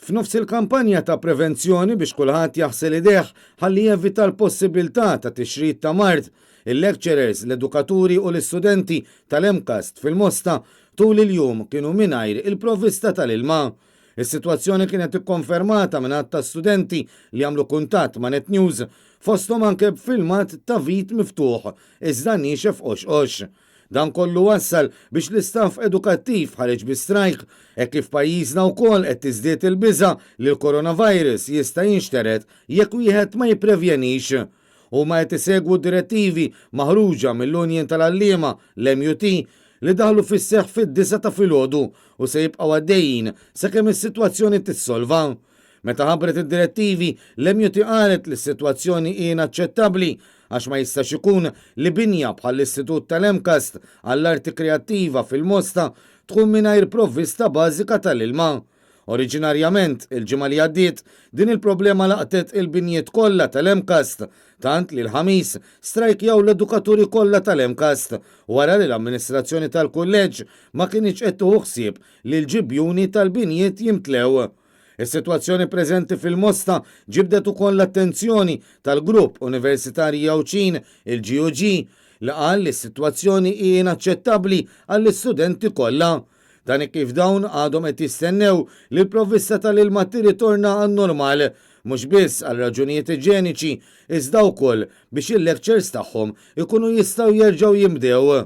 F'nofs il-kampanja ta' prevenzjoni biex kulħadd jaħsel idejh ħalli jevita l-possibilità ta' tixrid ta' mard, il-lecturers, l-edukaturi u l-istudenti tal-MCAST fil-Mosta tul il-jum kienu mingħajr il-provvista tal-ilma. Is-sitwazzjoni kienet ikkonfermata minn għadd ta' studenti li għamlu kuntatt ma' Net News, fosthom anke b'filmat ta' vit miftuħ iżda niexef qoxqox. Dan kollu wassal biex l-istaff edukattiv ħareġ bi strajk, hekk kif f'pajjiżna wkoll qed tiżdied il-biża' li l-coronavirus jista' jinxtered jekk wieħed ma jipprevjenix. Huma qed isegwu d-direttivi maħruġa mill-Union tal-Għalliema, l-MUT, li daħlu fis-seħħ fid-disgħa ta' filgħodu u se jibqgħu għaddejjin sakemm is-sitwazzjoni tissolva. Meta ħabbret id-direttivi, l-MUT qalet li s-sitwazzjoni hi inaċċettabbli għax ma jistax ikun li binja bħall-Istitut tal-MCAST għall-Arti Kreattiva fil-Mosta tkun mingħajr provvista bażika tal-ilma. Oriġinarjament, il-ġimgħa li għaddiet, din il-problema laqtet il-binjiet kollha tal-MCAST, tant li l-Ħamis strajkjaw l-edukaturi kollha tal-MCAST wara li l-amministrazzjoni tal-kulleġġ ma kinitx qed tieħu ħsieb li l-ġibjuni tal-binjiet jimtlew. Is-sitwazzjoni preżenti fil-Mosta ġibdet ukoll l-attenzjoni tal-Grupp Universitarji Għawdxin, il-GUG, li qal li s-sitwazzjoni hi inaċċettabbli għall-istudenti kollha. Dan hekk kif dawn għadhom qed jistennew li l-provvista tal-ilma tirritorna għan-normal, mhux biss għal raġunijiet iġeniċi, iżda wkoll biex il-lectures tagħhom ikunu jistgħu jerġgħu jinbdew.